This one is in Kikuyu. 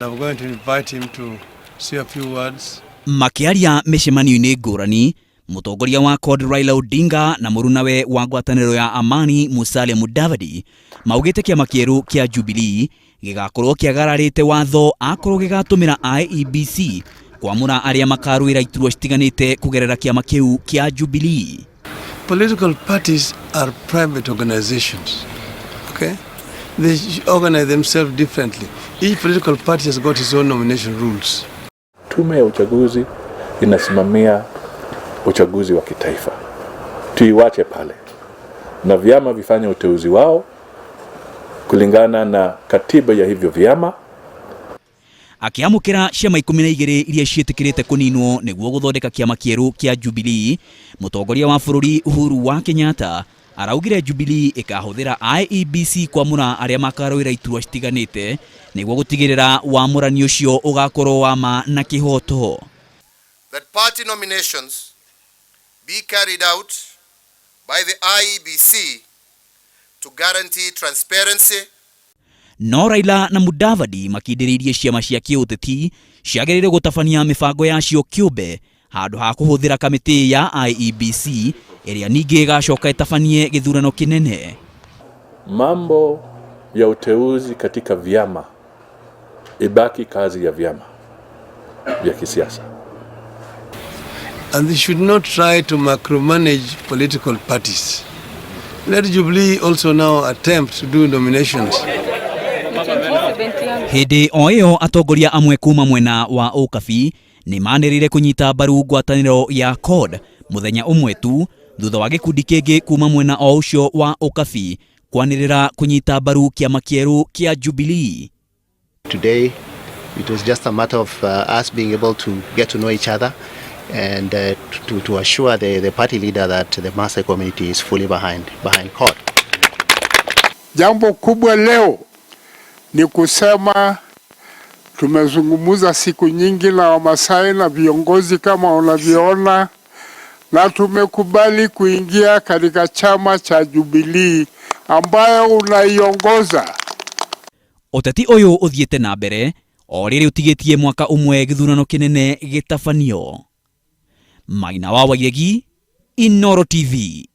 I'm going to invite him to say a few words. Makĩaria mĩcemanio-inĩ ngũrani, mũtongoria wa CORD Raila Odinga na mũrunawe wa ngwatanĩro ya Amani Musalia Mudavadi maugĩte kĩama kĩerũ kĩa Jubilee gĩgakorwo kĩagararĩte watho akorwo gĩgatũmĩra IEBC kwamũra arĩa makarũĩra iturwa citiganĩte kũgerera kĩama kĩu kĩa Jubilee. Political parties are private organizations. Okay? They organize themselves differently. Each political party has got its own nomination rules. Tume ya uchaguzi inasimamia uchaguzi wa kitaifa, tuiwache pale na vyama vifanye uteuzi wao kulingana na katiba ya hivyo vyama. Akĩamũkĩra ciama 12 iria ciĩtĩkĩrĩte kũninwo nĩguo gũthondeka kĩama kĩerũ kĩa Jubilee, mũtongoria wa bũrũri Uhuru wa Kenyatta araugire Jubilee ĩkahũthĩra IEBC kwamũra arĩa makarũĩra iturwa citiganĩte nĩguo gũtigĩrĩra wamũrani ũcio ũgakorwo wa ma na kĩhoto. That party nominations be carried out by the IEBC to guarantee transparency. No Raila na Mudavadi makindĩrĩirie ciama cia kĩũteti ciagĩrĩire gũtabania mĩbango yacio kĩũmbe handũ ha kũhũthĩra kamĩtĩ ya IEBC ĩrĩa ningĩ ĩgacoka ĩtabanie gĩthurano kĩnene. Mambo ya uteuzi katika vyama ibaki kazi ya vyama vya kisiasa. And they should not try to micromanage political parties. Let Jubilee also now attempt to do nominations. Hĩndĩ o ĩyo, atongoria amwe kuma mwena wa Ũkabi nĩ manĩrĩire kũnyita mbaru ngwatanĩro ya CORD mũthenya ũmwe tu thutha wa gĩkundi kĩngĩ kuma mwena o ũcio wa Ũkabi kwanĩrĩra kũnyita mbaru kĩama kĩerũ kĩa Jubilee. Today, it was just a matter of us being able to get to know each other and to assure the party leader that the Maasai community is fully behind CORD. Jambo kubwa leo ni kusema tumezungumza siku nyingi na Wamasai na viongozi kama unavyoona, na tumekubali kuingia katika chama cha Jubilee ambayo unaiongoza. Ũteti ũyũ ũthiĩte na mbere o rĩrĩ ũtigĩtie mwaka ũmwe gĩthurano kĩnene gĩtabanio. Maina wa Wairegi, Inooro TV.